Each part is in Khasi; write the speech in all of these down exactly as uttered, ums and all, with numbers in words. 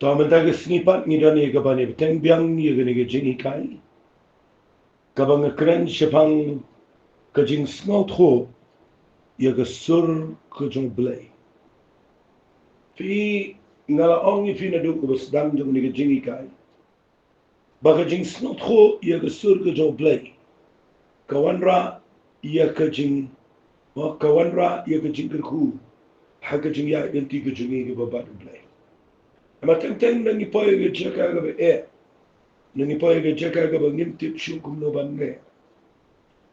Te mynta ka sngi pat ngi don ïa ka ban ïa bteng biang ïa kane ka jinghikai kaba nga kren shaphang ka jingsngewthuh ïa ka sur ka jong U Blei. Phi, nga la ong ïa phi naduh kaba sdang jong kane ka jinghikai ba ka jingsngewthuh ïa ka sur ka jong U Blei ka wanrah ïa ka jing, ka wanrah ïa ka jingkyrkhu ha ka jingïaid lynti ka jong ngi kaba bad U Blei. Namar teng teng ngi poi ha ka jaka kaba eh, ngi poi ha ka jaka kaba ngim tip shuh kumno ban leh.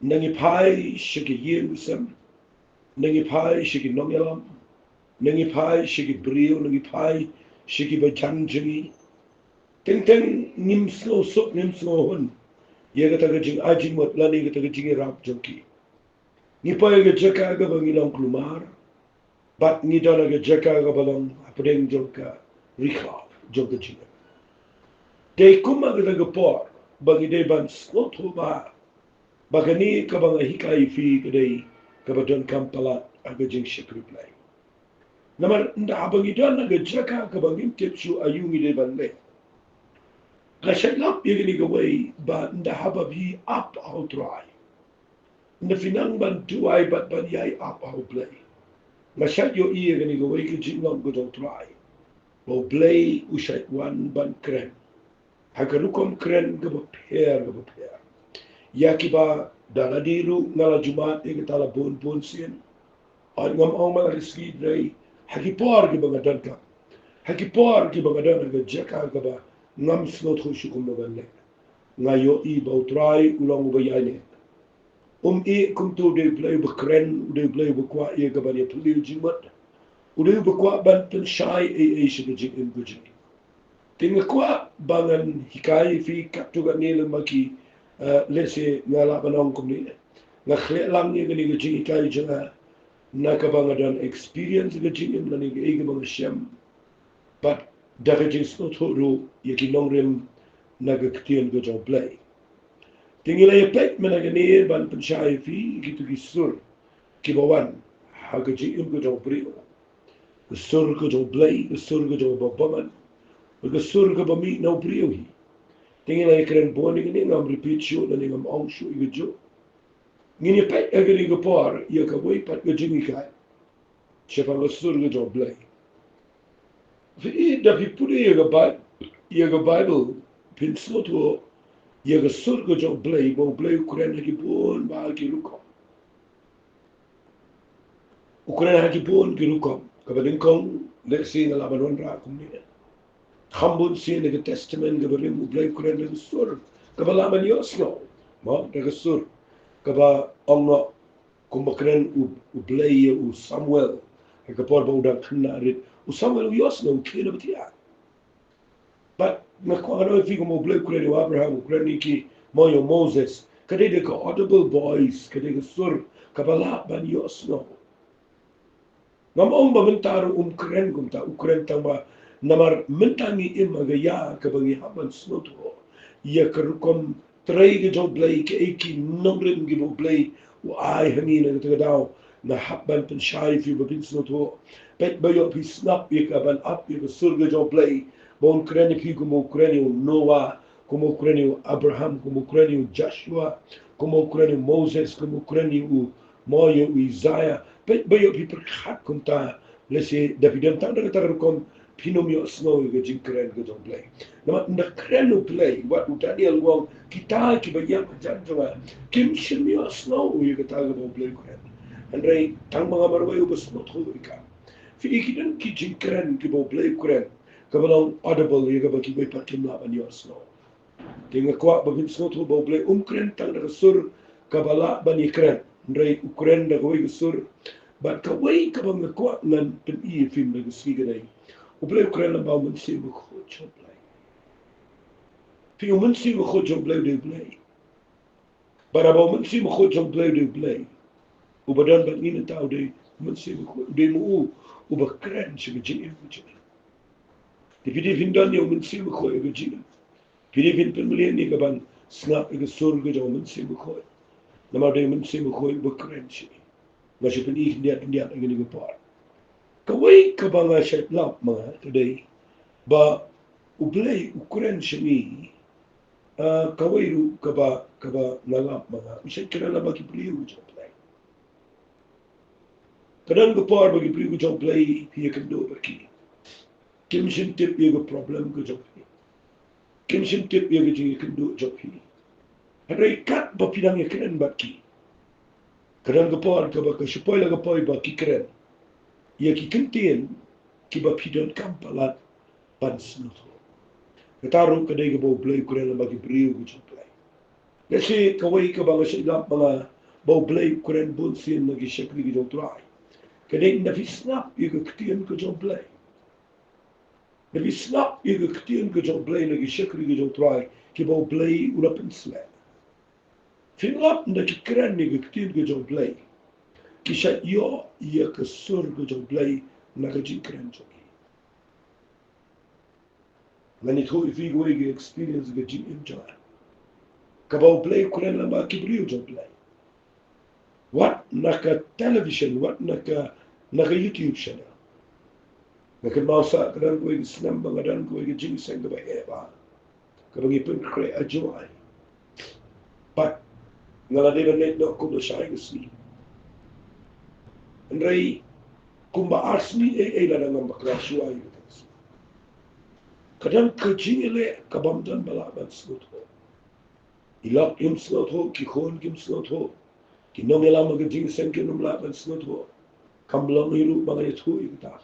Ngi phai sha ki ïing ki sem, ngi phai sha ki nongïalam, ngi phai sha ki briew, ngi phai sha kiba jan jong ngi. Teng teng ngim sngewsuk, ngim sngewhun ïa kata ka jingai jingmut lane kata ka jingïarap jong ki. Ngi poi ha ka jaka kaba ngi long kulmar, bad ngi don ha ka jaka kaba long hapdeng jong ka rikhap jong ka jingim. Dei kumba kata ka por ba ngi dei ban sngewthuh ba, ba kane kaba nga hikai ïa phi ka dei kaba donkam palat ha ka jingshakri Blei. Namar ynda haba ngi don ha ka jaka kaba ngim tip shuh aïu ngi dei ban leh, nga shait lap ïa kane kawei ba ynda haba phi ap ha U Trai, ynda phi nang ban duwai bad ban ïai ap ha U Blei, nga shait ïohi ïa kane kawei ka jinglong ka jong U Trai ba U Blei u shait wan ban kren ha ka rukom kren kaba pher kaba pher. Ïa kiba da lade ruh nga la ju mad ïa kata la bun bun sien. Hynrei ngam ong ma la riski drei ha ki por kiba nga donkam, ha ki por kiba nga don ha ka jaka kaba ngam sngewthuh shuh kumno ban leh, nga ïohi ba U Trai u long uba ïaineh. Um ïeh kumto, u dei U Blei uba kren, u dei U Blei uba kwah ïa ka ban ïapylliew jingmut, u dei uba kwah ban pynshai ei ei sha ka jingim ka jong ngi. Te nga kwah ba ngan hikai ïa phi katto katne lem ma ki, eh, lehse nga lah ban ong kumne. Nga khleh lang ïa kane ka jinghikai jong nga na kaba nga don experience ka jingim lane kaei kaba nga shem, bad da ka jingsngewthuh ruh ïa ki nongrim na ka ktien ka jong U Blei. Te ngi la ïa peit mynta kane ban pynshai ïa phi kito ki sur kiba wan ha ka jingim ka jong u briew. Ka sur ka jong U Blei, ka sur ka jong uba bymman, ka sur kaba mih na u briew hi. Te ngi la ïa kren bun ïa kane, ngam repeat shuh lane ngam ong shuh ïa kajuh. Ngin ïa peit ha kane ka por ïa kawei pat ka jinghikai shaphang ka sur ka jong U Blei. Phi, da phi pule ïa ka Bai-, ïa ka Baibl, phin sngewthuh ïa ka sur ka jong U Blei ba U Blei u kren ha ki bun bah ki rukom. U kren ha ki bun ki rukom. Kaba nyngkong, lehse nga lah ban wanrah kumne. Kham bun sien ha ka Testament kaba rim U Blei u kren da ka sur kaba lah ban ïohsngew. Mo, da ka sur kaba ong noh kumba kren U, U Blei ïa u Samuel ha ka por ba u dang khynnah rit. U Samuel u ïohsngew, u khie na ba thiah. Bad nga kwah ngan ong ïa phi kumba U Blei u kren ïa u Abraham, u kren ïa ki, mo, ïa u Moses, ka dei da ka audible voice, ka dei ka sur kaba lah ban ïohsngew. Ngam ong ba mynta ruh um kren kumta, u kren tang ba, namar mynta ngi im ha ka ïa kaba ngi hap ban sngewthuh ïa ka rukom trei ka jong U Blei, kaei ki nongrim kiba U Blei u ai ha ngi na kata ka daw. Nga hap ban pynshai ïa phi ba phin sngewthuh. Peit ba ïoh phi sngap ïa ka ban ap ïa ka sur ka jong U Blei ba un kren ïa phi kumba u kren ïa u Noah, kumba u kren ïa u Abraham, kumba u kren ïa u Joshua, kumba u kren ïa u Moses, kumba u kren ïa u, mo, ïa u Isaiah. Peit ba ïoh phi pyrkhat kumta. Lehse da phi don tang da kata ka rukom phin ym ïohsngew ïa ka jingkren ka jong U Blei. Namar ynda kren U Blei, wat u Daniel u ong, kita kiba ïap hajan jong nga kim shym ïohsngew ïa kata kaba U Blei u kren. Hynrei tang ma nga marwei uba sngewthuh ïa ka. Phi i, ki don ki jingkren kiba U Blei u kren kaba long audible, ïa kaba kiwei pat kim lah ban ïohsngew. Te nga kwah ba phin sngewthuh ba U Blei um kren tang da ka sur kaba lah ban ïakren, hynrei u kren da kawei ka sur. Bad kawei kaba nga kwah ngan pyni ïa phi mynta ka sngi ka dei, U Blei u kren lyngba U Mynsiem Bakhuid jong U Blei. Phi, U Mynsiem Bakhuid jong U Blei u dei U Blei. Bad haba U Mynsiem Bakhuid jong U Blei u dei U Blei, uba don bad ngi mynta u dei U Mynsiem Bakhuid, u dei ma u uba kren sha ka jingim ka jong ngi. Te phi dei phin don ïa U Mynsiem Bakhuid ha ka jingim. Phi dei phin pynmlien ïa ka ban sngap ïa ka sur ka jong U Mynsiem Bakhuid. Namar u dei U Mynsiem Bakhuid uba kren sha ngi. Nga shu pyni khyndiat khyndiat ha kane ka por. Kawei kaba nga shait lap ma nga ka dei ba U Blei u kren sha ngi, ah, kawei ruh kaba, kaba nga lap ma nga. U shait kren lyngba ki briew ka jong U Blei. Ka don ka por ba ki briew ka jong U Blei phi ïakynduh bad ki, kim shym tip ïa ka problem ka jong phi. Kim shym tip ïa ka jingïakynduh jong phi. Hynrei katba phi dang ïakren bad ki, ka don ka por kaba ka shu poi la ka poi ba ki kren ïa ki kyntien kiba phi donkam palat ban sngewthuh. Kata ruh ka dei kaba U Blei u kren lyngba ki briew ka jong U Blei. Lehse kawei kaba nga shait lap ma nga ba U Blei u kren bun sien na ki shakri ka jong U Trai, ka dei lada phi sngap ïa ka ktien ka jong U Blei. Lada phi sngap ïa ka ktien ka jong U Blei na ki shakri ka jong U Trai kiba U Blei u la pynsleh. Phin lap lada ki kren ïa ka ktien ka jong U Blei, ki shait ïoh ïa ka sur ka jong U Blei na ka jingkren jong ki. Ngan ïathuh ïa phi kawei ka experience ka jingim jong nga, kaba U Blei u kren lyngba ki briew jong U Blei. Wat na ka television, wat na ka, na ka YouTube channel. Nga kynmaw sa ka don kawei ka snem ba nga don kawei ka jingïaseng kaba heh bha, kaba ngi pynkhreh ha Jowai. Bad nga la dei ban leit noh kumba shai ka sngi. Hynrei kumba ar sngi ei ei lada ngam bakla shuwa ïa kata ka sngi. Ka don ka jingïaleh kabym don ba lah ban sngewthuh. I lok im sngewthuh, ki khun kim sngewthuh, ki nongïalam ha ka jingïaseng kim lah ban sngewthuh. Kam long hi ruh ba nga ïathuh ïa kata.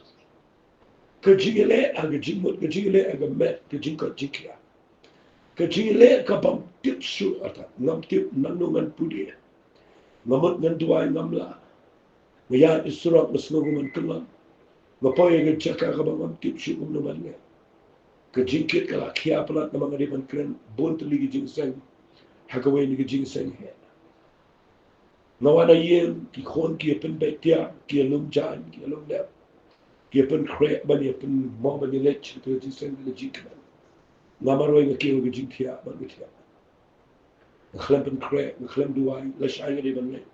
Ka jingïaleh ha ka jingmut, ka jingïaleh ha ka met, ka jingkoit jingkhiah. Ka jingïaleh kabym tip shuh, artat ngam tip nangno ngan pule. Nga mut ngan duwai ngam lah. Nga ïaid ha surok nga sngew kum ban kyllon. Nga poi ha ka jaka kaba ngam tip shuh kumno ban leh. Ka jingkit ka la khia palat namar nga dei ban kren bun tylli ki jingïaseng ha kawei na ki jingïaseng heh. Nga wan ha ïing, ki khun ki ïa pynbeit tiar, ki ïa lum jaiñ, ki ïa lum lep, ki ïa pynkhreh ban ïa pynmong ban ïa leit sha ka jingïaseng ka jingkmen. Nga marwei nga kiew ka jingthiah bad ka thiah. Nga khlem pynkhreh, nga khlem duwai, lashai nga dei ban leit.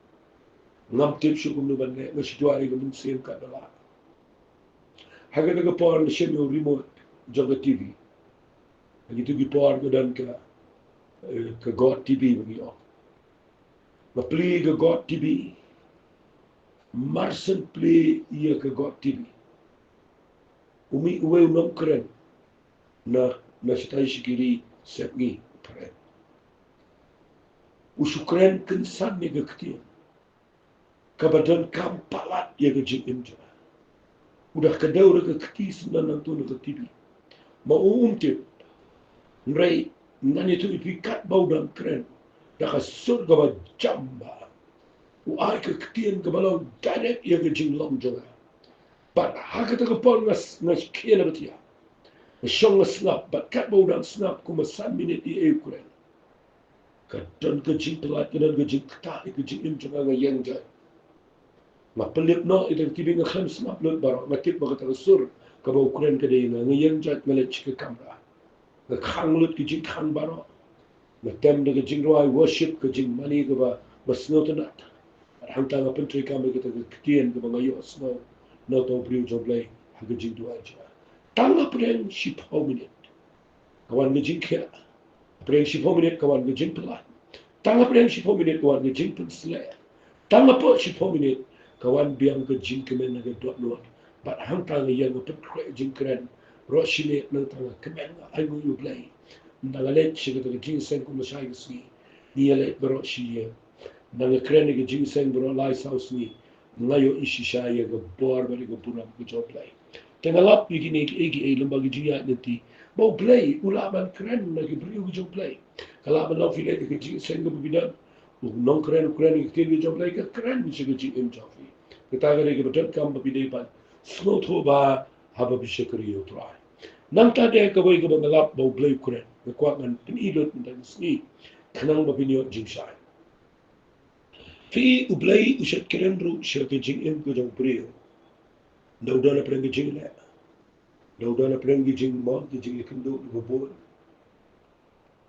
Ngam tip shuh kumno ban leh, nga shu duwai ïa ka mynsiem katba lah. Ha kata ka por nga shem ïa u remote jong ka T V. Ha kito ki por ka don ka, eh, ka God T V ba ngi ong. Nga plie ka God T V. Mar shen plie ïa ka God T V, u mih uwei u nongkren na, na shatai sha ki ri sepngi phareng. U shu kren kynsan ïa ka ktien kaba donkam palat ïa ka jingim jong nga. U da kdew da ka kti syndon nangto na ka T V. Ma u um tip. Hynrei ngan ïathuh ïa phi katba u dang kren da ka sur kaba jam bha. U ai ka ktien kaba long direct ïa ka jinglong jong nga. Bad ha kata ka por nga s-, nga khie na ka thiah. Nga shong nga sngap, bad katba u dang sngap kumba san minit ïa u kren, ka don ka jingpyllait, ka don ka jingktah ïa ka jingim jong nga, nga ïeng jait. Nga pynlip noh ïa ka T V, nga khlem sngap lut baroh, nga tip ba kata ka sur kaba u kren ka dei ïa nga, nga ïeng jait nga leit sha ka kamra. Nga khang lut ka jingkhang baroh. Nga tem da ka jingrwai worship, ka jingmane kaba, ba sngewtynnat. Bad hangta nga pyntreikam ïa kata ka ktien kaba nga ïohsngew na uta u briew jong U Blei ha ka jingduwai jong nga. Tang hapdeng shiphew minit ka wan ka jingkhiah. Hapdeng shiphew minit ka wan ka jingpyllait. Tang hapdeng shiphew minit ka wan ka jingpynsleh. Tang hapoh shiphew minit ka wan biang ka jingkmen na ka dohnud. Bad hangta nga ïeng nga pynkhreh jingkren. Baroh shi miet nangta nga kmen, nga ainguh ïa U Blei. Ynda nga leit sha kata ka jingïaseng kumba shai ka sngi, ngi ïaleit baroh shi ïing. Ynda nga kren ïa ka jingïaseng baroh lai saw sngi, nga ïohi shisha ïa ka bor bad ïa ka burom ka jong U Blei. Te nga lap ïa kine kiei kiei lyngba ka jingïaid lynti ba U Blei u lah ban kren na ki briew ka jong U Blei. Ka lah ban long phi leit ha ka jingïaseng kaba phi don, u nongkren u kren ïa ka ktien ka jong U Blei, ka kren sha ka jingim jong phi. Kata ka dei kaba donkam ba phi dei ban sngewthuh bha haba phi shakri ïa U Trai. Nangta de kawei kaba nga lap ba U Blei u kren, nga kwah ngan pyni lut mynta ka sngi khnang ba phin ïoh jingshai. Phi, U Blei u shait kren ruh sha ka jingim ka jong u briew. Ynda u don hapdeng ka jingleh, ynda u don hapdeng ka jingmong, ka jingïakynduh kaba bun.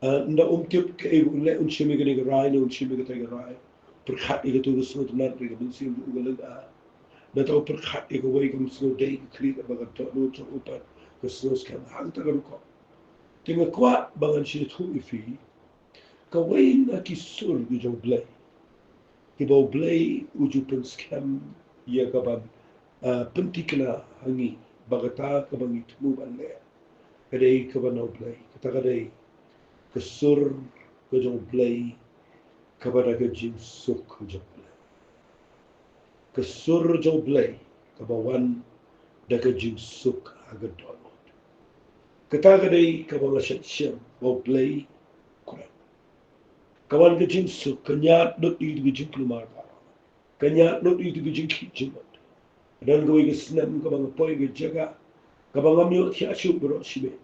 Ah, ynda um tip kaei ba un leh, un shim ïa kane ka rai ne un shim ïa katei ka rai. Pyrkhat ïa kato ka sngewtynnat, ïa ka mynsiem jong u ka lynga. Ynda u pyrkhat ïa kawei ka mynsngew dei ka khlieh kaba ka dohnud jong u pat ka sngewskhem, hangta ka rukom. Te nga kwah ba ngan sngewthuh ïa phi kawei na ki sur ki jong U Blei, kiba U Blei u ju pynskhem ïa ka ban, ah, pynthikna ha ngi ba kata kaba ngi thmu ban leh ka dei kaba na U Blei. Kata ka dei ka sur ka jong U Blei, kaba da ka jingsuk ka jong U Blei. Ka sur jong U Blei kaba wan da ka jingsuk ha ka dohnud. Kata ka dei kaba nga shait shem ba U Blei u kren. Ka wan ka jingsuk, ka ñiad lut ïa ka jingkulmar baroh, ka ñiad lut ïa ka jingkhih jingmut. Don kawei ka snem kaba nga poi ka jaka kaba ngam ïoh thiah shuh baroh shi miet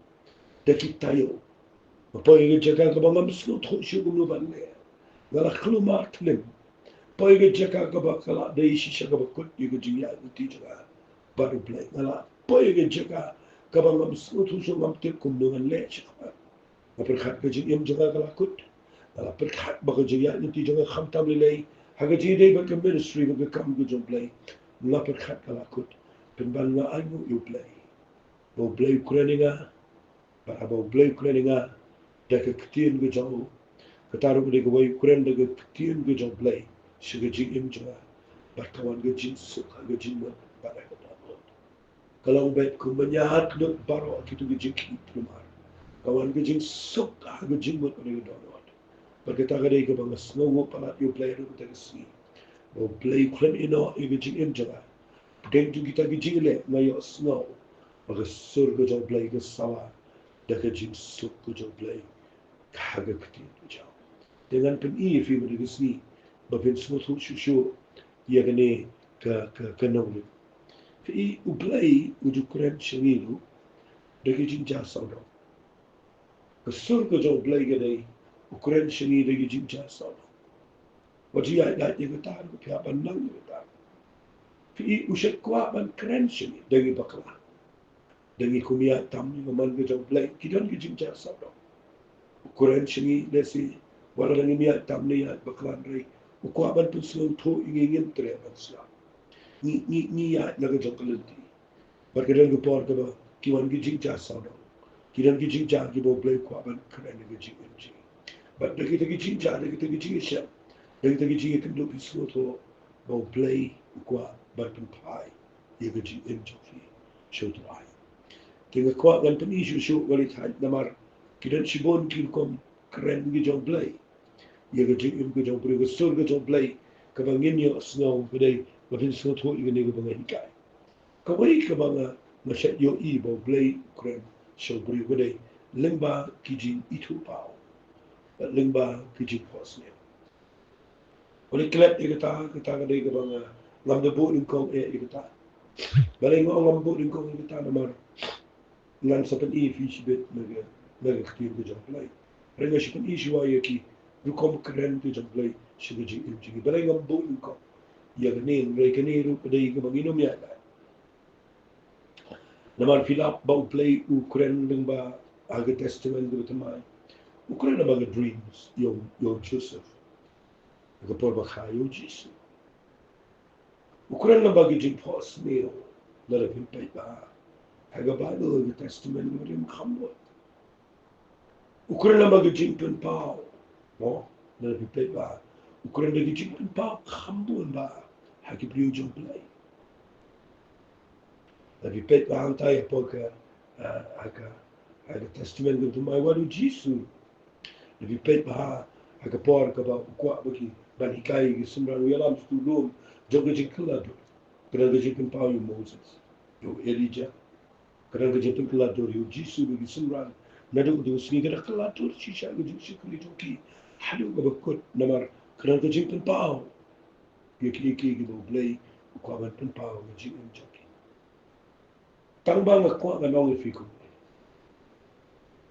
da ki taïew. Nga poi ka jaka kaba ngam sngewthuh shuh kumno ban leh. Nga la kulmar thlim. Poi ka jaka kaba ka la dei shisha kaba kut ïa ka jingïaid lynti jong nga bad U Blei. Nga la poi ka jaka kaba ngam sngewthuh shuh, ngam tip kumno ngan leh shakhmat. Nga pyrkhat ka jingim jong nga ka la kut. Nga la pyrkhat ba ka jingïaid lynti jong nga khamtam lei lei ha ka jingïadei bad ka ministry bad ka kam ka jong U Blei. Nga pyrkhat ka la kut. Pynban nga ainguh ïa U Blei ba U Blei u kren ïa nga. Bad haba U Blei u kren ïa nga da ka ktien ka jong u, kata ruh ka dei kawei, u kren da ka ktien ka jong U Blei sha ka jingim jong nga. Bad ka wan ka jingsuk ha ka jingmut bad ha ka dohnud. Ka long beit kumba ñiad lut baroh kito ki jingkhih kulmar. Ka wan ka jingsuk ha ka jingmut bad ha ka dohnud. Bad kata ka dei kaba nga sngewnguh palat ïa U Blei ruh kata ka sngi, ba U Blei u khlem ïehnoh ïa ka jingim jong nga. Pdeng jong kita ki jingleh nga ïohsngew ba ka sur ka jong U Blei ka sawa da ka jingsuk ka jong U Blei ha ka ktien ka jong u. Te ngan pyni ïa phi mynta ka sngi ba phin sngewthuh shuh shuh ïa kane ka, ka, ka nongrim. Phi i, U Blei u ju kren sha ngi ruh da ka jingjia sawdong. Ka sur ka jong U Blei ka dei u kren sha ngi da ka jingjia sawdong. Wat ju ïaid lait ïa kata, phi hap ban nang ïa kata. Phi i, u shait kwah ban kren sha ngi da ngi bakla. Da ngi kum ïaid tam ïa ka mon ka jong U Blei, ki don ki jingjia sawdong. U kren sha ngi lehse wat la da ngim ïaid tam ne ïaid bakla, hynrei u kwah ban pynsngewthuh ïa ngi, ngim treh ban sngap. Ngi, ngi, ngi ïaid na ka jong ka lynti. Bad ka don ka por kaba ki wan ki jingjia sawdong. Ki don ki jingjia kiba U Blei u kwah ban kren ïa ka jingim jong ngi. Bad da kita ki jingjia, da kita ki jingïashem, da kita ki jingïakynduh, phi sngewthuh ba U Blei u kwah ban pynphai ïa ka jingim jong phi sha U Trai. Te nga kwah ngan pyni shuh shuh, nga leit thait namar ki don shibun ki rukom kren ki jong U Blei ïa ka jingim ka jong u briew. Ka sur ka jong U Blei kaba ngin ïohsngew ka dei, ba phin sngewthuh ïa kane kaba nga hikai. Kawei kaba nga, nga shait ïohi ba U Blei u kren sha u briew ka dei lyngba ki jingithuhpaw, lyngba ki jingphohsniew. Nga leit klet ïa kata, kata ka dei kaba nga, ngam da buh nyngkong eh ïa kata. Balei nga ong ngam buh nyngkong ïa kata? Namar ngan sa pyni ïa phi shibit na ka, na ka ktien ka jong U Blei. Hynrei nga shu pyni shuwa ïa ki rukom kren ka jong U Blei sha ka jingim jong ngi. Balei ngam buh nyngkong ïa kane? Hynrei kane ruh ka dei kaba ngin ym ïaid lait. Namar phi lap ba U Blei u kren lyngba, ha ka Testament kaba thymmai, u kren lyngba ka dreams ïa u, ïa u Joseph. Ha ka por ba kha ïa u Jisu, u kren lyngba ki jingphohsniew. Lada phin peit bha ha ka Baibl, ha ka Testament kaba rim, kham bun u kren lyngba ki jingpynpaw. Mo, lada phi peit bha, u kren da ki jingpynpaw kham bun bha ha ki briew jong U Blei. Lada phi peit bha hangtai hapoh ka, ah, ha ka, ha ka Testament kaba thymmai, wat u Jisu, lada phi peit bha ha ka por kaba u kwah ba ki, ban hikai ki synran, u ïalam sha utu u lum jong ka jingkylla dur. Ka don ka jingpynpaw ïa u Moses, ïa u Elijah. Ka don ka jingpynkylla dur ïa u Jisu bad ki synran. Naduh kata ka sngi ka da kylla dur shisha ka jingshakri jong ki haduh kaba kut, namar ka don ka jingpynpaw ïa kiei kiei kiba U Blei u kwah ban pynpaw ha ka jingim jong ki. Tang ba nga kwah ngan ong ïa phi kumne.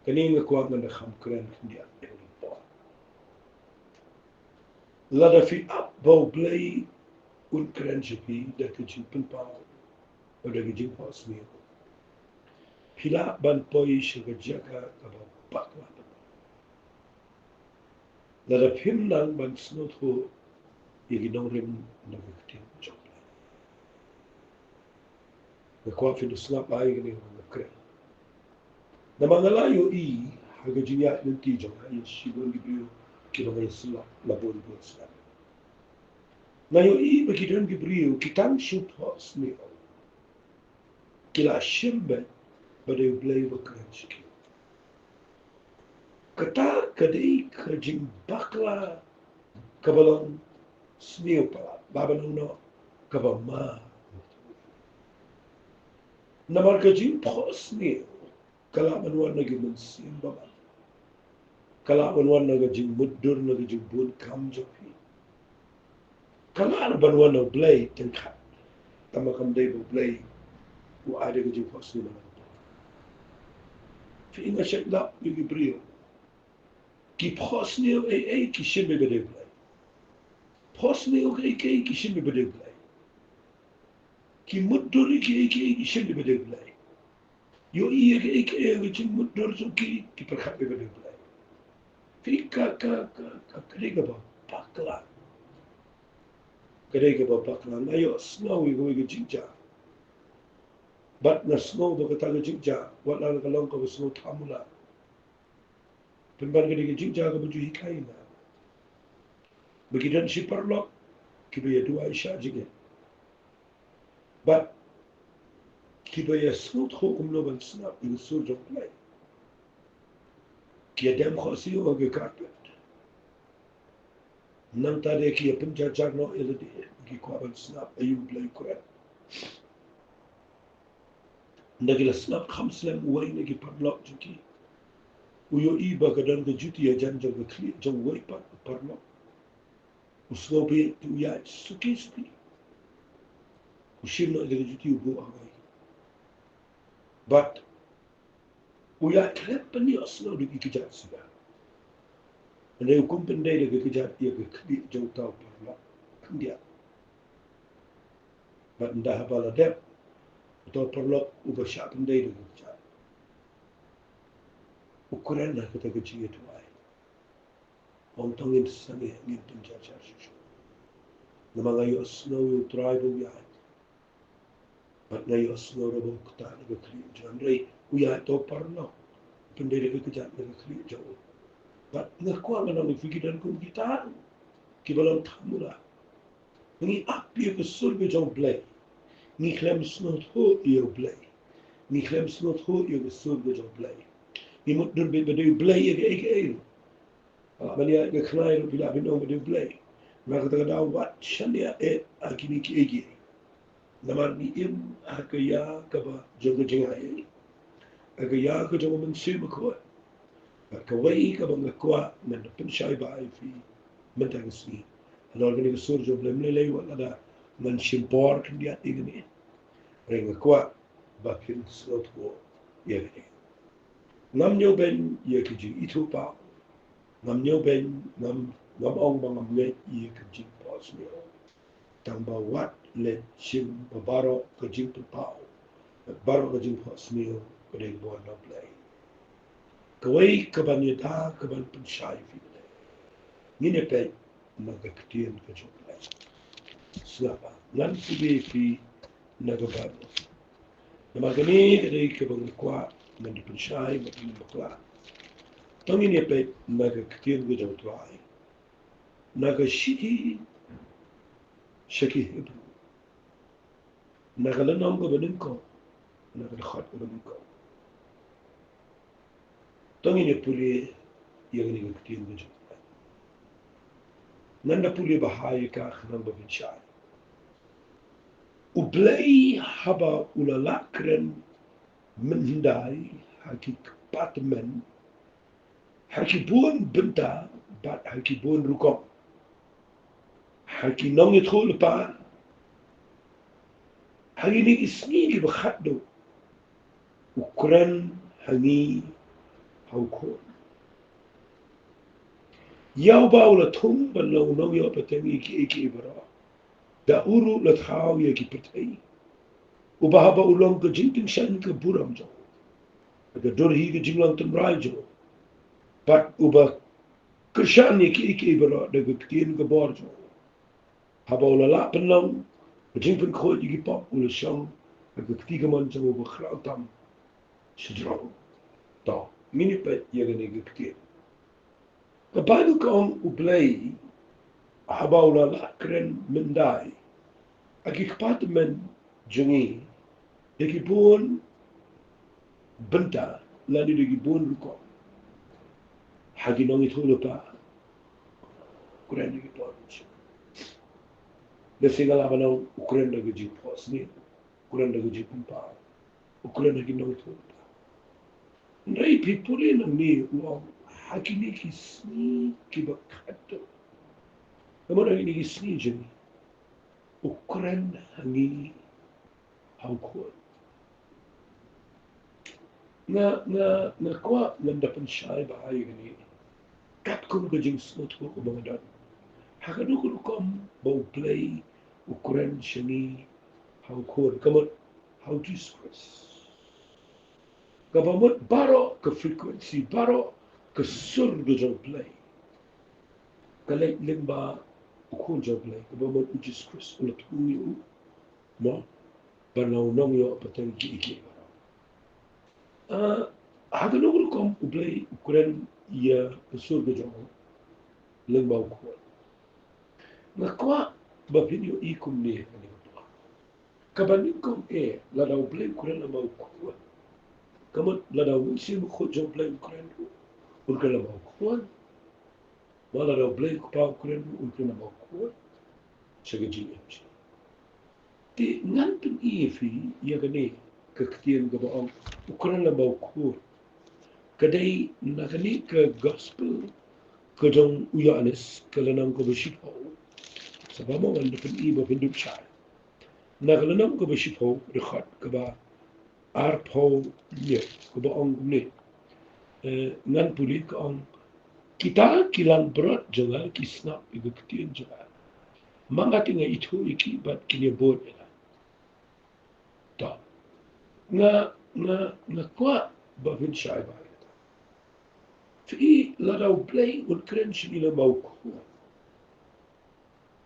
Kane nga kwah ngan da kham kren khyndiat ïa kane ka por. Lada phi ap ba U Blei un kren sha phi da ka jingpynpaw bad da ka jingphohsniew, phi lah ban poi sha ka jaka kaba bakla. Lada phim nang ban sngewthuh ïa ki nongrim na ka ktien jong U Blei. Nga kwah phin da sngap bha ïa kane kaba nga kren. Namar nga la ïohi ha ka jingïaid lynti jong nga ïa shibun ki briew kiba nga ïasyllok la bun bun snem. Nga ïohi ba ki don ki briew ki tang shu phohsniew, ki la shim beit ba dei U Blei uba kren sha ki. Kata ka dei ka jingbakla kaba long sniew palat, bad ban ong noh kaba ma. Namar ka jingphohsniew ka lah ban wan na ki mynsiem bymman. Ka lah ban wan na ka jingmutdur, na ka jingbun kam jong phi. Ka lah ban wan na U Blei tyngkhat. Tangba kam dei ba U Blei u ai da ka jingphohsniew na ka. Phi nga shait lap ïa ki briew. Ki phohsniew ei ei ki shim beit ba dei U Blei. Phohsniew ei ei ki shim beit ba dei U Blei. Ki mutdur ei ei ki shim beit ba dei U Blei. Ïohi ïa kiei kiei ha ka jingmutdur jong ki, ki pyrkhat ïa ka dei U Blei. Phi ka, ka, ka, ka, ka dei kaba bakla. Ka dei kaba bakla. Nga ïohsngew ïa kawei ka jingjia. Bad nga sngew ba kata ka jingjia, wat la ka long kaba sngewthuh mula. Pynban ka dei ka jingjia kaba ju hikai ïa nga. Ba ki don shi paralok kiba ïa duwai sha jingim. Bad kiba ïa sngewthuh kumno ban sngap ïa ka sur jong U Blei. Ki ïa dem khohsiew ha ka carpet. Nangta de ki ïa pynjarjar noh ïa lade, ki kwah ban sngap aïu U Blei u kren. Ynda ki la sngap kham slem, uwei na ki paralok jong ki u ïohi ba ka don ka juti hajan jong ka khlieh jong uwei pat u paralok. U sngew beit te u ïaid suki suki. U shim noh ïa ka juti u buh ha uwei. Bad u ïaid khlem pynïohsngew da ki kjat sigar. Hynrei u kum pyndei da ka kjat ïa ka khlieh jong uta u paralok khyndiat. Bad ynda haba la dep, uta u paralok uba shah pyndei da ka kjat u kren ha kata ka jingïaduwai. Ong, to ngin sangeh, ngin pynjarjar shuh shuh. Namar nga ïohsngew ïa U Trai ba u ïaid. Bad nga ïohsngew ruh ba u ktah na ka khlieh jong u, hynrei u ïaid, uta u paralok u pyndei da ka kjat na ka khlieh jong u. Bad nga kwah ngan ong ïa phi, ki don kum kita kiba long thamula. Ngi ap ïa ka sur ka jong U Blei, ngi khlem sngewthuh ïa U Blei. Ngi khlem sngewthuh ïa ka sur ka jong U Blei. Ngi mutdur beit ba dei U Blei ïa kaei kaei. Ba lah ban ïaid ka khnai ruh phi lah ban ong ba dei U Blei. Namar kata ka daw wat shaniah eh ha kine kiei kiei. Namar ngi im ha ka ïa kaba jong ka jingaiei, ha ka ïa ka jong ka Mynsiem Bakhuid. Bad kawei kaba nga kwah ngan da pynshai bha ïa phi mynta ka sngi halor kane ka sur jong U Blei, ym lei lei wat lada ngan shim por khyndiat ïa kane. Hynrei nga kwah ba phin sngewthuh ïa kane. Ngam ñiew beiñ ïa ka jingithuhpaw. Ngam ñiew beiñ, ngam, ngam ong ba ngam ngeit ïa ka jingphohsniew. Tangba wat leit shim ba baroh ka jingpynpaw, baroh ka jingphohsniew ka dei kaba wan na U Blei. Kawei kaban ïada kaban pynshai ïa phi ka dei, ngin ïa peit na ka ktien ka jong U Blei. Sngap, ngan pule ïa phi na ka Baibl. Namar kane ka dei kaba nga kwah ngan da pynshai, ba phin ym bakla. To ngin ïa peit na ka ktien ka jong U Trai, na ka shithi sha ki Hebru, na ka lynnong kaba nyngkong, na ka dkhot kaba nyngkong. To ngin ïa pule ïa kane ka ktien ka jong U Blei. Ngan da pule bha ïa ka khnang ba phin shai. U Blei haba u la lah kren mynhyndai ha ki kpa tymmen, ha ki bun bynta bad ha ki bun rukom, ha ki nongïathuhlypa, ha kine ki sngi kiba khatduh u kren ha ngi ha u Khun. Ïa uba u la thung ban long u nongïoh pateng ïa kiei kiei baroh, da u ruh la thaw ïa ki pyrthei. Uba haba u long ka jingtyngshaiñ ka burom jong u, ka dur hi ka jinglong tynrai jong u, bad uba kyrshan ïa kiei kiei baroh da ka ktien ka bor jong u. Haba u la lah pynlong ka jingpynkhuid ïa ki pop, u la shong ha ka kti kamon jong u ba khraw tam shajrong. To Ngin ïa peit ïa kane ka ktien. Ka Baibl ka ong U Blei haba u la lah kren myndai ha ki kpa tymmen jong ngi da ki bun bynta lane da ki bun rukom. Ha ki nongïathuhlypa u kren da ki bun. Lehse nga lah ban ong u kren da ka jingphohsniew, u kren da ka jingpynpaw, u kren da ki nongïathuhlypa. Hynrei phi pule nangne u ong ha kine ki sngi kiba khatduh. Namar ha kine ki sngi jong ngi u kren ha ngi ha u Khun. Nga, nga, nga kwah ngan da pynshai bha ïa kane katkum ka jingsngewthuh kaba nga don. Ha kano ka rukom ba U Blei u kren sha ngi ha u Khun, ka mut ha u Jisu Khrist. Kaba mut baroh ka frequency, baroh ka sur ka jong U Blei ka leit lyngba u Khun jong U Blei, kaba mut u Jisu Khrist u la thung ïa u, mo, ban long u nongïoh pateng kiei kiei baroh. Ah, ha kano ka rukom U Blei u kren ïa ka sur ka jong u lyngba u Khun? Nga kwah ba phin ïohi kumne ha kane ka por. Kaba nyngkong eh, lada U Blei u kren lyngba u Khun, ka mut lada u Mynsiem Bakhuid jong U Blei u kren ruh, un kren lyngba u Khun. Bad lada U Blei u Kpa u kren ruh, un kren lyngba u Khun sha ka jingim jong ngi. Te ngan pyni ïa phi ïa kane ka ktien kaba ong u kren lyngba u Khun. Ka dei na kane ka Gospel ka jong u Ïoannis, ka lynnong kaba shiphew. Sa ba mo ngan da pyni ba phin dup shai. Na ka lynnong kaba shiphew, dkhot kaba arphew hynñiew, kaba ong kumne. Eh, ngan pule, ka ong, kita ki langbrot jong nga ki sngap ïa ka ktien jong nga. Ma nga te nga ithuh ïa ki bad kin ïa bud ïa nga. To. Nga, nga, nga kwah ba phin shai bha ïa kata. Phi i, lada U Blei un kren sha ngi lyngba u Khun,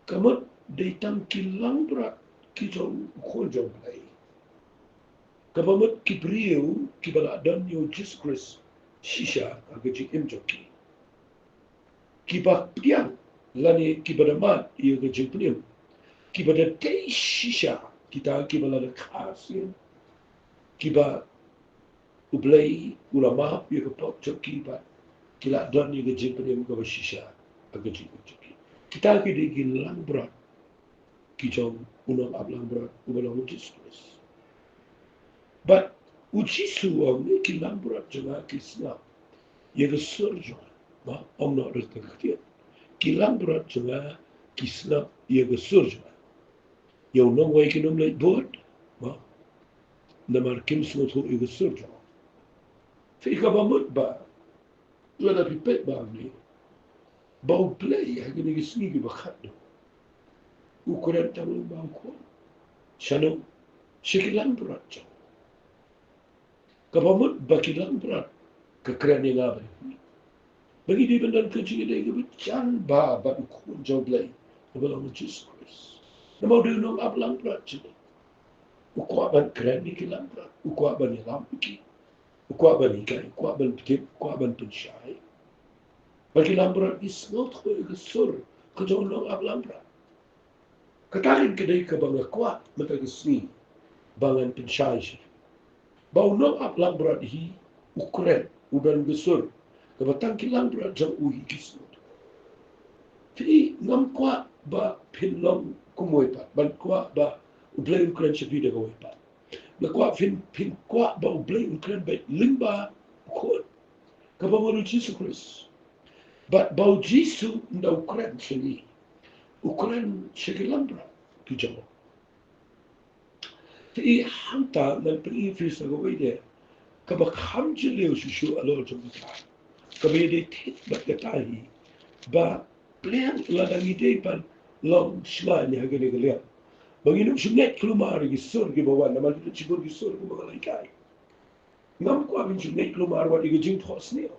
ka mut dei tang ki langbrot ki jong u Khun jong U Blei. Kaba mut ki briew kiba la don ïa u Jisu Khrist shisha ha ka jingim jong ki. Kiba pdiang lane kiba da mad ïa ka jingpynim. Kiba da dei shisha kita kiba la da kha sien. Kiba U Blei u la map ïa ka pop jong ki bad ki la don ïa ka jingpynim kaba shisha ha ka jingim jong ki. Kita ki dei ki langbrot ki jong u nongap langbrot uba long u Jisu Khrist. Bad u Jisu u ong, ki langbrot jong nga ki sngap ïa ka sur jong nga. Mo, ong noh ruh ka ktien. Ki langbrot jong nga ki sngap ïa ka sur jong nga. Ïa u nongwei kin ym leit bud, mo, namar kim sngewthuh ïa ka sur jong nga. Phi i, kaba mut ba lada phi peit bha hangne, ba U Blei ha kine ki sngi kiba khatduh u kren tang lyngba u Khun. Shano? Sha ki langbrot jong u. Kaba mut ba ki langbrot ka kren ïa nga bad ïa phi. Ba ngi dei ban don ka jingïadei kaba jan bha bad u Khun jong U Blei, uba long u Jisu Khrist. Namar u dei u nongap langbrot jong ngi. U kwah ban kren ïa ki langbrot, u kwah ban ïalam ïa ki. U kwah ban hikai, u kwah ban pyntip, u kwah ban pynshai. Ba ki langbrot ki sngewthuh ïa ka sur ka jong u nongap langbrot. Kata ka dei kaba nga kwah mynta ka sngi ba ngan pynshai sha phi. Ba u nongap langbrot hi u kren, u don ka sur kaba tang ki langbrot jong u hi ki sngewthuh. Phi i, ngam kwah ba phin long kumwei pat, ban kwah ba U Blei un kren sha phi da kawei pat. Nga kwah phin, phin kwah ba U Blei un kren beit lyngba u Khun, kaba mut u Jisu Khrist. Bad ba u Jisu ynda u kren sha ngi, u kren sha ki langbrot ki jong u. Te hangta ngan pyni ïa phi sa kawei de kaba kham jylliew shuh shuh halor jong kata. Kaba ïadei thik bad kata hi, ba pliang lada ngi dei ban long shngain ha kane ka liang, ba ngin ym shu ngeit kulmar ïa ki sur kiba wan, namar ki don shibun ki sur kumba nga la hikai. Ngam kwah ban shu ngeit kulmar wat ïa ka jingphohsniew.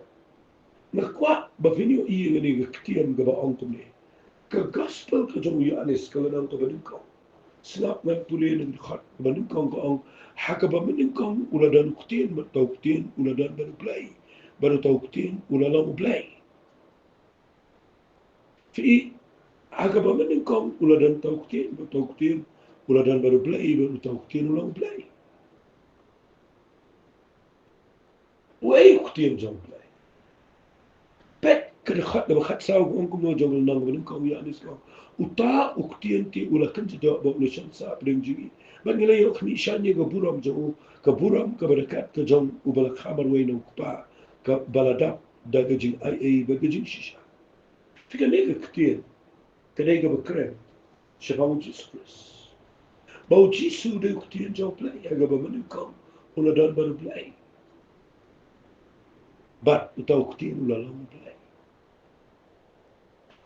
Nga kwah ba phin ïohi ïa kane ka ktien kaba ong kumne. Ka Gospel ka jong u Ïoannis, ka lynnong kaba nyngkong. Sngap, ngan pule na ka dkhot kaba nyngkong, ka ong, ha kaba mynnyngkong u la don u Ktien, bad uta u Ktien u la don bad U Blei. bad uta u ktien u la long u Blei. Phi i, ha kaba mynnyngkong u la don uta u ktien, bad uta u ktien u la don bad u Blei, bad uta u ktien u long u Blei. Uei u ktien jong u Blei? Peit ka dkhot kaba khatsaw ka ong kumno jong ka lynnong kaba nyngkong, u Ïoannis ka ong, uta u ktien te u la kynjadok bad u la shong sah hapdeng jong ngi. Bad ngi la ïoh khmih shane ka burom jong u, ka burom kaba ryngkat ka jong uba la kha marwei na u Kpa, kaba la dap da ka jingaiei bad ka jingshisha. Phi, kane ka ktien ka dei kaba kren shaphang u Jisu Khrist. Ba u Jisu u dei u ktien jong u Blei, ha kaba mynnyngkong u la don bad u Blei. Bad uta u ktien u la long u Blei.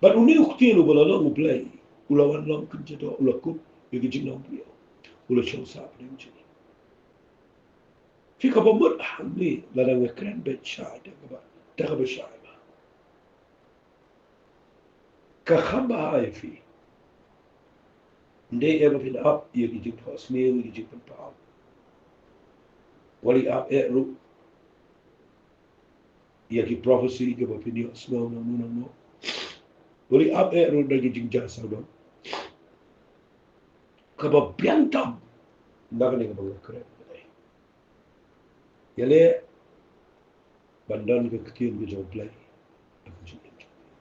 Bad une u ktien uba la long u Blei u la wan long kynjadok, u la kup ïa ka jinglong briew, u la shong sah hapdeng jong ngi. Phi, kaba mut hangne, lada nga kren beit shai da kaba, da kaba shai ba ka kham bha ïa phi. Ym dei eh ba phin ap ïa ki jingphohsniew, ïa ki jingpynpaw. Wat ap eh ruh ïa ki prophecy kiba phin ïohsngew nangno nangno. Wat ap eh ruh da ki jingjia sawdong. Kaba biang tam na kane kaba nga kren. Ïaleh ban don ka ktien ka jong u Blei ha ka jingim jong phi.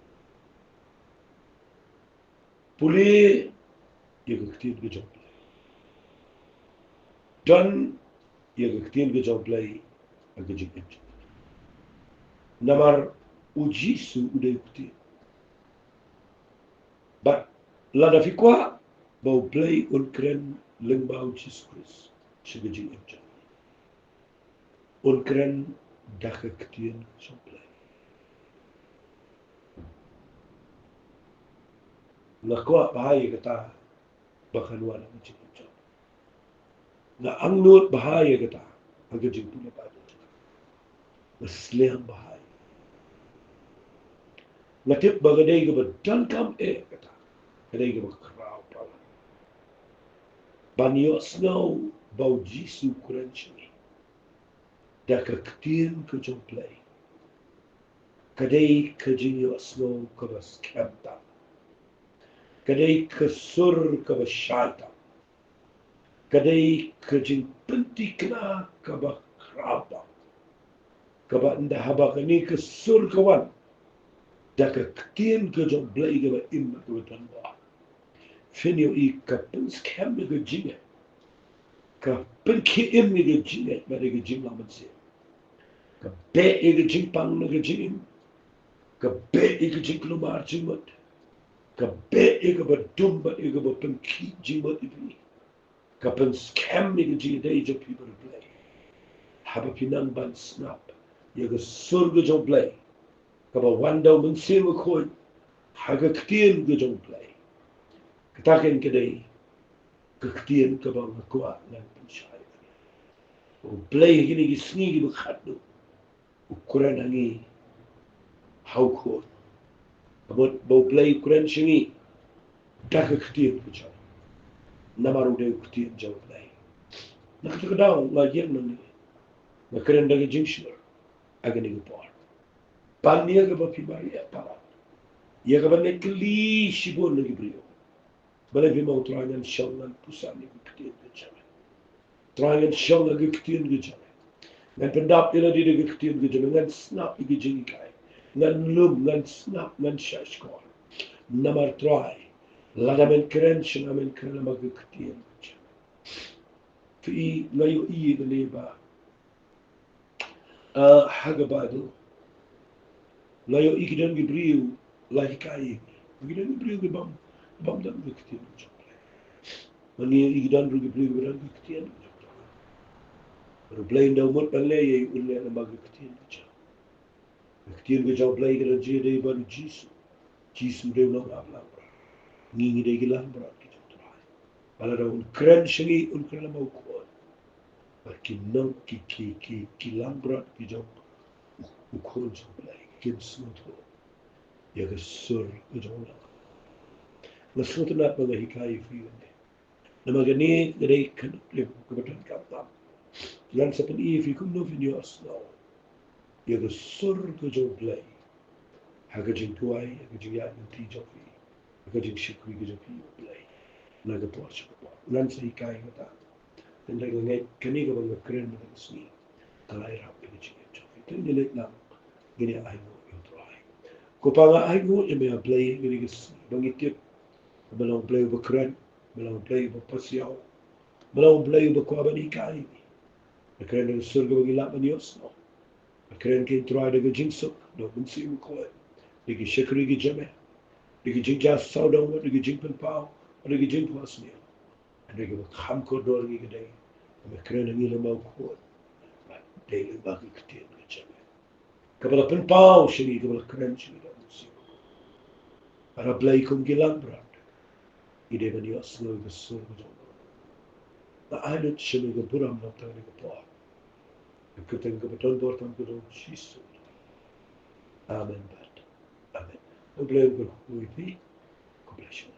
Pule ïa ka ktien ka jong u Blei. Don ïa ka ktien ka jong u Blei ha ka jingim jong phi. Namar u Jisu u dei u ktien. Bad lada phi kwah ba u Blei un kren lyngba u Jisu Khrist sha ka jingim jong phi, un kren da ka ktien ka jong u Blei. Nga kwah bha ïa kata ba kan wan ha ka jingim jong phi. Nga angnud bha ïa kata ha ka jingpule Baibl. Nga sliang bha ïa. Nga tip ba ka dei kaba donkam eh kata. Ka dei kaba khraw palat ban ïohsngew ba u Jisu u kren sha ngi da ka ktien ka jong u Blei. Ka dei ka jingïohsngew kaba skhem tam. Ka dei ka sur kaba shai tam. Ka dei ka jingpynthikna kaba khraw tam. Kaba ynda haba kane ka sur ka wan da ka ktien ka jong u Blei kaba im, kaba don bor, phin ïohi ka pynskhem ïa ka jingngeit, ka pynkhie im ïa ka jingngeit bad ïa ka jinglong mynsiem, ka beh ïa ka jingpang na ka jingim, ka beh ïa ka jingkulmar jingmut, ka beh ïa kaba dum bad ïa kaba pynkhih jingmut ïa phi, ka pynskhem ïa ka jingïadei jong phi bad u Blei. Haba phi nang ban sngap ïa ka sur ka jong u Blei kaba wan da u Mynsiem Bakhuid ha ka ktien ka jong u Blei. Kata kein ka dei ka ktien kaba nga kwah ngan pynshai. U Blei ha kine ki sngi kiba khatduh u kren ha ngi ha u Khun. Ka mut ba u Blei u kren sha ngi da ka ktien ka jong u. Namar u dei u ktien jong u Blei. Na kata ka daw nga ïeng nangne, nga kren da ka jingshlur ha kane ka por ban ïa kaba phi mareh palat, ïa kaba leh kylli shibun na ki briew. Balei phi ong, Trai, ngan shong ngan pyrshang ïa ka ktien ka jong me. Trai, ngan shong ïa ka ktien ka jong me. Ngan pyndap ïa lade da ka ktien ka jong me. Ngan sngap ïa ka jinghikai. Ngan lum, ngan sngap, ngan shahshkor. Namar Trai, lada men kren sha nga, men kren lyngba ka ktien ka jong me. Phi i, nga ïohi ïa kane ba Ah, ha ka Baibl nga ïohi ki don ki briew la hikai ïa ngi. Ki don ki briew ki bym, bym don ka ktien ka jong U Blei. Ngi ïohi ki don ruh ki briew ki bym don ka ktien ka jong U Blei. Bad U Blei ynda u mut ban leh ïa u, u leh lyngba ka ktien ka jong U. Ka ktien ka jong U Blei ka don jingïadei bad U Jisu. Jisu u dei u nongap langbrot. Ngi ngi dei ki langbrot ki jong U Trai. Ba lada un kren sha ngi, un kren lyngba U Khun. Bad ki nong, ki, ki, ki, ki langbrot ki jong U, U Khun jong U Blei kin sngewthuh ïa ka sur ka jong U. Nga sngewtynnat ba nga hikai ïa phi ïa kane. Namar kane ka dei ka, ka, kaba donkam tam. Ngan sa pyni ïa phi kumno phin ïohsngew. ïa ka sur ka jong U Blei ha ka jingduwai, ha ka jingïaid lynti jong phi, ha ka jingshakri ka jong phi ïa U Blei na ka por sha ka por. Ngan sa hikai kata. Tang da ka ngeit kane kaba nga kren mynta ka sngi ka la ïarap ïa ka jingim jong phi. Te ngin leit lang, ngin ïa ainguh ïa U Trai. Ko Pa, nga ainguh ïa me, A Blei, mynta ka sngi ba ngi tip me long U Blei uba kren, me long U Blei uba pasiaw, me long U Blei uba kwah ban hikai. Nga kren da ka sur kaba ngi lah ban ïohsngew. Nga kren, ko Trai, da ka jingsuk, da ka mynsiem bakhuid, da ki shakri ki jong me, da ki jingjia sawdong, da ki jingpynpaw, da ki jingphohsniew. Hynrei kaba kham kordor ngi ka dei, nga kren, ngi lem bad U Khun, bad dei lem bad ki ktien ki jong me, kaba la pynpaw sha ngi, kaba la kren sha ngi da U Mynsiem. Bad A Blei, kum ki langbrot, ngi dei ban ïohsngew ïa ka sur ka jong me. Nga ai lut sha me ka burom na kane ka por, ha ka kyrteng kaba don bor tam ka jong U Jisu. Amen bad amen. U Blei un kyrkhu ïa phi. God bless you.